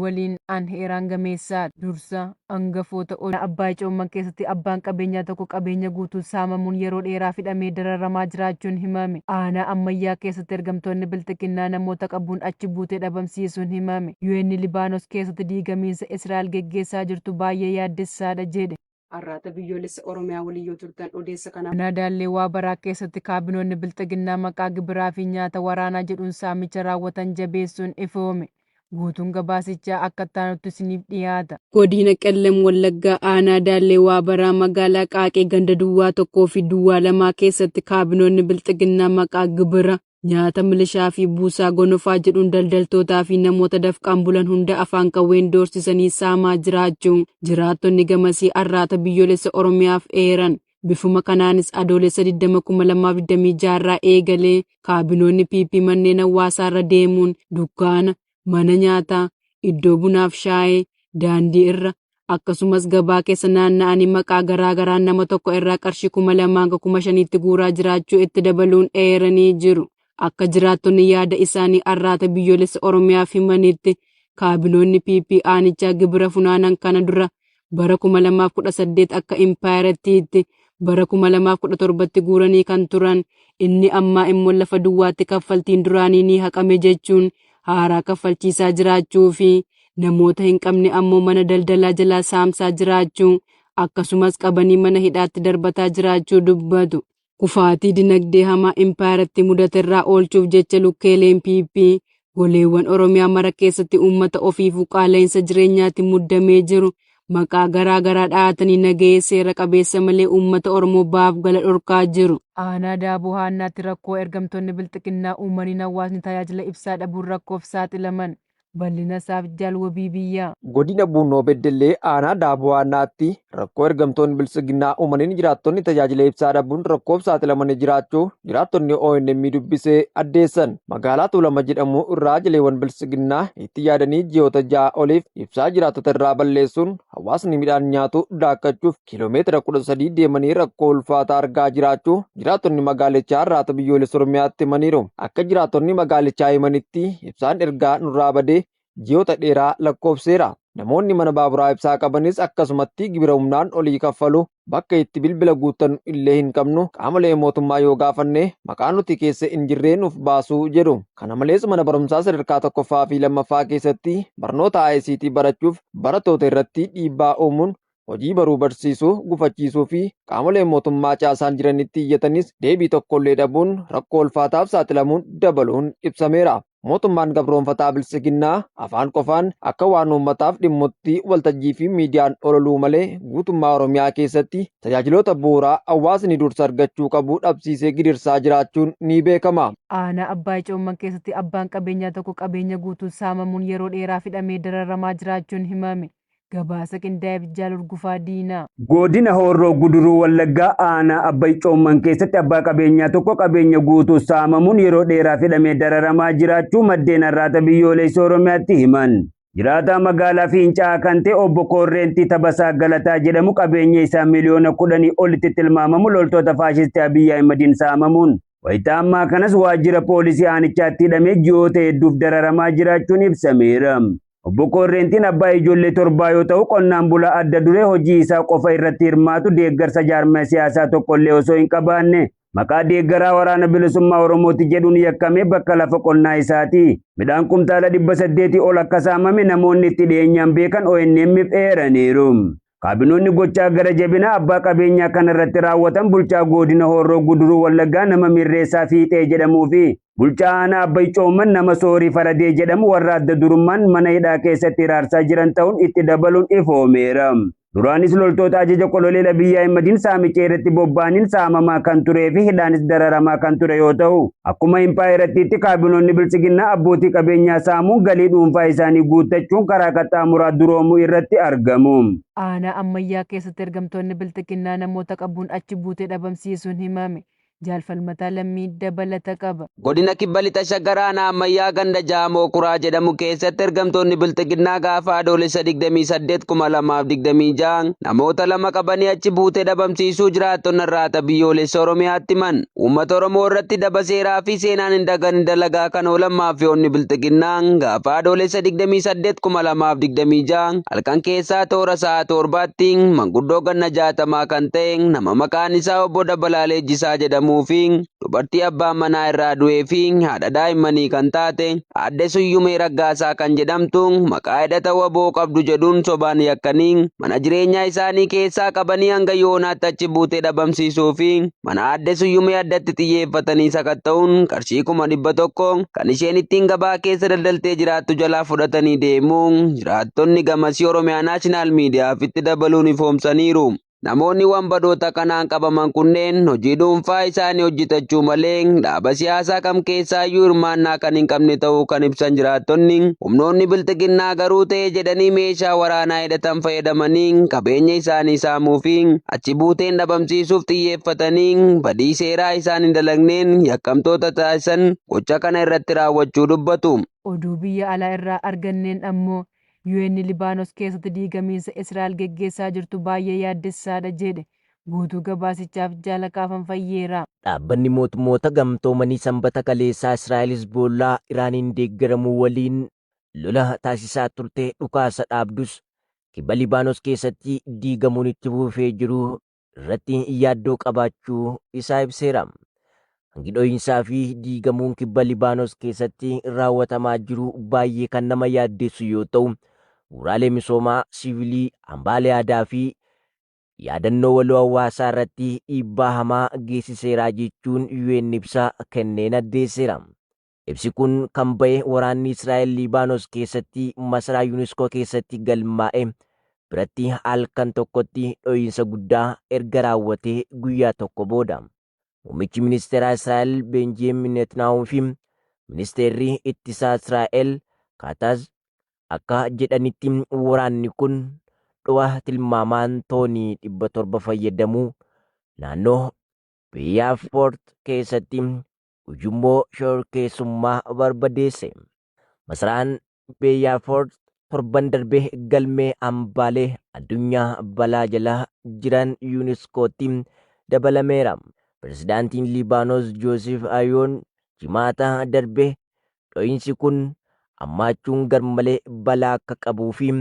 Oduu waliin an Heeraan Gameessaa dursa angafoota Oduu. Abbaay Coomman keessatti abbaan qabeenyaa tokko qabeenya guutuun saamamuun yeroo dheeraaf hidhamee dararamaa jiraachuun himame. Aanaa Ammayyaa keessatti ergamtoonni Bilxiginnaa namoota qabuun achi buutee dhabamsiisuun himame. UN Libaanos keessatti diigamiinsa Israa'el geggeessaa jirtu baay'ee yaaddessaadha jedhe. Arraata Biyyoolessa Oromiyaa waliin yoo turtan odeessa kana. Aanaa Daallee Waabaraa keessatti kaabinoonni Bilxiginnaa maqaa gibiraa fi nyaata waraanaa jedhuun saamicha raawwatan jabeessuun ifoome. Guutuun gabaasichaa akka itti aanutti isiniif dhiyaata. Godina Qellem Wallaggaa Aanaa Daallee Waabaraa magaalaa Qaaqee ganda duwwaa 1 fi duwwaa 2 keessatti kaabinoonni Bilxiginnaa maqaa gibira, nyaata milishaa fi buusaa gonofaa jedhuun daldaltootaa fi namoota dafqaan bulan hunda afaan qawween doorsisanii saamaa jiraachuu jiraattonni gamasii Arraata Biyyoolessa Oromiyaaf eeran. Bifuma kanaanis Adoolessa 20,2026 irraa eegalee kaabinoonni PP manneen hawaasaa irra deemuun dukkaana, mana nyaataa, iddoo bunaaf shaayee, daandii irra, akkasumas gabaa keessa naanna'anii maqaa garaa garaan nama tokko irraa qarshii 2000 hanga 5000tti guuraa jiraachuu itti dabaluun eeranii jiru. Akka jiraattonni yaada isaanii Arraata Biyyoolessa Oromiyaaf himanitti kaabinoonni PP aanichaa gibira funaanan kana dura bara 2018 akka impaayerattiitti bara 2017tti guuranii kan turan inni ammaa immoo lafa duwwaatti kaffaltiin duraanii ni haqame jechuun haaraa kaffalchiisaa jiraachuu fi namoota hin qabne ammoo mana daldalaa jalaa saamsaa jiraachuu akkasumas qabanii mana hidhaatti darbataa jiraachuu dubbatu. Kufaatii dinagdee hamaa impaayerattii mudaterraa oolchuuf jecha lukkeeleen PP goleewwan Oromiyaa mara keessatti uummata ofiifuu qaala'insa jireenyaatiin muddamee jiru maqaa garaa garaa dhahatanii nagahee seera qabeessa malee uummata Oromoo bahaaf gala dhorkaa jiru. Aanaa Daaboo Haannaatti rakkoo ergamtoonni Bilxiginnaa uumaniin hawaasni tajaajila ibsaa dhabuun rakkoof saaxilaman. Bal'ina isaaf Jaal Wabii Biyyaa. Godina Buunnoo Beddellee aanaa Daaboo Haannaatti rakkoo ergamtoonni Biltsiginnaa uumaniin jiraattonni tajaajila ibsaa dhabuun rakkoof saaxilamanii jiraachuu jiraattonni ONM dubbisee addeessan. Magaalaa Tuulama jedhamu irraa jaleewwan Biltsiginnaa itti yaadanii ji'oota 6 oliif ibsaa jiraattota irraa balleessuun hawaasni midhaan nyaatu daakkachuuf kiiloomeetira 13 deemanii rakkoo ulfaataa argaa jiraachuu jiraattonni magaalichaa Arraata Biyyoolessa Oromiyaatti himaniiru. Akka jiraattonni magaalichaa himanitti ibsaan ergaa nurraa badee ji'oota dheeraa lakkoofseera. Namoonni mana baaburaa ibsaa qabanis akkasumatti gibira humnaan olii kaffalu. Bakka itti bilbila guuttannu illee hin qabnu. Qaamolee mootummaa yoo gaafanne maqaa nuti keessa hin jirree nuuf baasu jedhu. Kana malees mana barumsaa sadarkaa tokkoffaa fi lammaffaa keessatti barnoota ICT barachuuf barattoota irratti dhiibbaa uumuun hojii baruu barsiisuu gufachiisuu fi qaamolee mootummaa caasaan jiranitti iyyatanis deebii tokkollee dhabuun rakkoo ulfaataaf saaxilamuun dabaluun ibsameera. Mootummaan gabroomfataa Biltsiginnaa afaan qofaan akka waan uummataaf dhimmutti waltajjii fi miidiyaan ololuu malee guutummaa Oromiyaa keessatti tajaajiloota bu'uuraa hawaasni dursa argachuu qabu dhabsiisee gidirsaa jiraachuun ni beekama. Aanaa Abbaay Coomman keessatti abbaan qabeenyaa tokko qabeenya guutuun saamamuun yeroo dheeraaf hidhamee dararamaa jiraachuun himame. Gabaasa qindaa'eef Jaal Hurgufaa Diinaa. Godina Horroo Guduruu Wallaggaa aanaa Abbay Coomman keessatti abbaa qabeenyaa tokko qabeenya guutuu saamamuun yeroo dheeraaf hidhamee dararamaa jiraachuu maddeen Arraata Biyyoolessa Oromiyaatti himan. Jiraataa magaalaa Fiincaa'aa kan ta'e obbo Koorreentii Tabasaa Galataa jedhamu qabeenya isaa miliyoona kudhanii olitti tilmaamamu loltoota faashistii Abiy Ahimadiin saamamuun wayita ammaa kanas waajjira poolisii aanichaatti hidhamee ji'oota hedduuf dararamaa jiraachuun ibsameera. Obbo Koorreentiin abbaa ijoollee torbaa yoo ta'u, qonnaan bulaa adda duree hojii isaa qofa irratti hirmaatu deeggarsa jaarmaya siyaasaa tokkollee osoo hin qabaanne maqaa deeggaraa Waraana Bilisummaa Oromooti jedhuun yakkamee bakka lafa qonnaa isaatii midhaan kumtaala 800 ol akka saamame namoonni itti dhiyeenyaan beekan ONM'f eeraniiru. Kaabinoonni gochaa gara jabinaa abbaa qabeenyaa kana irratti raawwatan bulchaa goodina Horroo Guduruu Wallaggaa nama Mirreessaa Fiixee jedhamuu fi bulchaa aanaa Abbay Coomman nama Soorii Faradee jedhamu warra adda durummaan mana hidhaa keessatti hiraarsaa jiran ta'uun itti dabaluun ifoomeera. Duraanis loltoota ajaja Koloneel Abiy Ahimadiin saamicha irratti bobba'aniin saamamaa kan turee fi hidhaanis dararamaa kan ture yoo ta'u, akkuma impaayerattiitti kaabinoonni Biltsiginnaa abbootii qabeenyaa saamuun galii dhuunfaa isaanii guuttachuun karaa qaxxaamuraa duroomuu irratti argamu. Aanaa Ammayyaa keessatti ergamtoonni Bilxiginnaa namoota qabuun achi buutee dhabamsiisuun himame. Jaal Falmataa Lammii dabalata qaba. Godina Kibba Lixa Shaggar Aanaa Ammayyaa ganda Jaamoo Kuraa jedhamu keessatti ergamtoonni Bilxiginnaa gaafa Adoolessa 28, 2026 namoota lama qabanii achi buutee dhabamsiisuu jiraattonni Arraata Biyyoolessa Oromiyaatti himan. Uummata Oromoo irratti daba seeraa fi seenaan hin dagan dalagaa kan oolan maafiyoonni Bilxiginnaa gaafa Adoolessa 28, 2026 halkan keessaa toora sa'a 7tti manguddoo ganna 60 kan ta'e nama maqaan isaa Obbo Dabalaa Leenjisaa jedhamuu fi dubartii abbaan manaa irraa du'ee fi haadha daa'immanii kan taate Aadde Suyyumee Raggaasaa kan jedhamtu maqaa hidhata WBO qabdu jedhuun sobaan yakkanii mana jireenyaa isaanii keessaa qabanii hanga yoonaatti achi buutee dhabamsiisuu fi mana Aadde Suyyumee addatti xiyyeeffatanii sakatta'uun qarshii 100,000 kan isheen ittiin gabaa keessa daldaltee jiraattu jalaa fudhatanii deemuun jiraattonni gamasii Oromiyaa National Miidiyaaf itti dabaluun ifoomsaniiru. Namoonni wanbadoota kanaan qabaman kunneen hojii dhuunfaa isaanii hojjetachuu malee dhaaba siyaasaa kam keessaayyuu hirmaannaa kan hin qabne ta'uu kan ibsan jiraattonni, humnoonni Bilxiginnaa garuu ta'e jedhanii meeshaa waraanaa hidhatan fayyadamanii qabeenya isaanii saamuu fi achi buuteen dhabamsiisuuf xiyyeeffatanii badii seeraa isaan hin dalagneen yakkamtoota taasisan gocha kana irratti raawwachuu dubbatu. Oduu biyya alaa irraa arganneen ammoo UN Libaanos keessatti diigamiinsa Israa'el geggeessaa jirtu baay'ee yaaddessaadha jedhe. Guutuu gabaasichaaf Jaal Kaafan Fayyeera. Dhaabbanni Mootummoota Gamtoomanii Sanbata kaleessaa Israa'el Hizboollaa Iraaniin deeggaramuu waliin lola taasisaa turte dhukaasa dhaabdus kibba Libaanos keessatti diigamuun itti fufee jiru irratti yaaddoo qabaachuu isaa ibseera. Hangi dho'iinsaa fi diigamuun kibba Libaanos keessatti raawwatamaa jiru baay'ee kan nama yaaddeessu yoo ta'u, bu'uuraalee misoomaa siivilii, hambaalee aadaa fi yaadannoo waloo hawaasaa irratti dhiibbaa hamaa geessiseera jechuun UN ibsa kenneen addeesseera. Ibsi kun kan ba'e waraanni Israa'el Libaanos keessatti masaraa UNESCO keessatti galmaa'e biratti halkan tokkotti dho'iinsa guddaa erga raawwatee guyyaa tokko booda. Muummichi ministeeraa Israa'el Benjamin Netanyaahuu fi ministeerri ittisaa Israa'el Kaataz akka jedhanitti waraanni kun dho'a tilmaamaan toonii 700 fayyadamuu naannoo Biyyaafort keessatti ujummoo shororkeessummaa barbadeesse. Masaraan Biyyaafort torban darbe galmee hambaalee addunyaa balaa jala jiran UNESCOtti dabalameera. Pirezidaantiin Liibaanos Joosef Ayoon jimaata darbe dho'iinsi kun hammaachuun garmalee balaa akka qabuu fi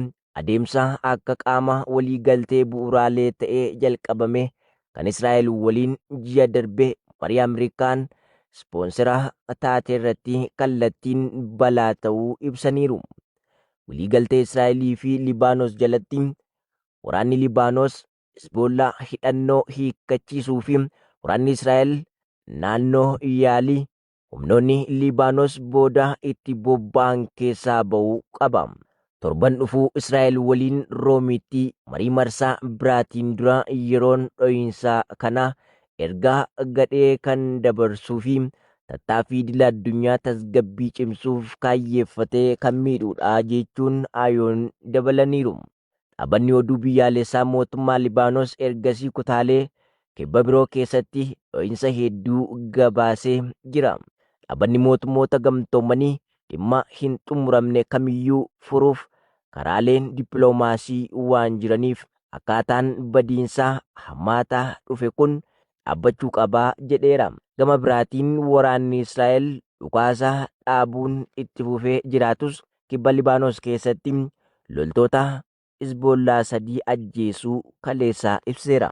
adeemsa akka qaama waliigaltee bu'uuraalee ta'ee jalqabame kan Israa'el waliin ji'a darbe marii Ameerikaan ispoonsera taate irratti kallattiin balaa ta'uu ibsaniiru. Waliigaltee Israa'elii fi Libaanos jalatti waraanni Libaanos Hizboollaa hidhannoo hiikkachiisuu fi waraanni Israa'el naannoo yaalii humnoonni Libaanos booda itti bobba'an keessaa ba'uu qaba. Torban dhufuu Israa'el waliin Roomiitti marii marsaa biraatiin dura yeroon dho'iinsa kana ergaa gadhee kan dabarsuu fi tattaaffii idil addunyaa tasgabbii cimsuuf kaayyeeffatee kan miidhuudha jechuun Ayoon dabalaniiru. Dhaabbanni oduu biyyaalessaa mootummaa Libaanos ergasii kutaalee kibba biroo keessatti dho'iinsa hedduu gabaasee jira. Dhaabbanni mootummoota gamtoomanii dhimma hin xumuramne kamiyyuu furuuf karaaleen dippiloomaasii waan jiraniif akkaataan badiinsaa hammaataa dhufe kun dhaabbachuu qabaa jedheera. Gama biraatiin waraanni Israa'el dhukaasa dhaabuun itti fufee jiraatus kibba Libaanos keessatti loltoota Hizboollaa 3 ajjeesuu kaleessaa ibseera.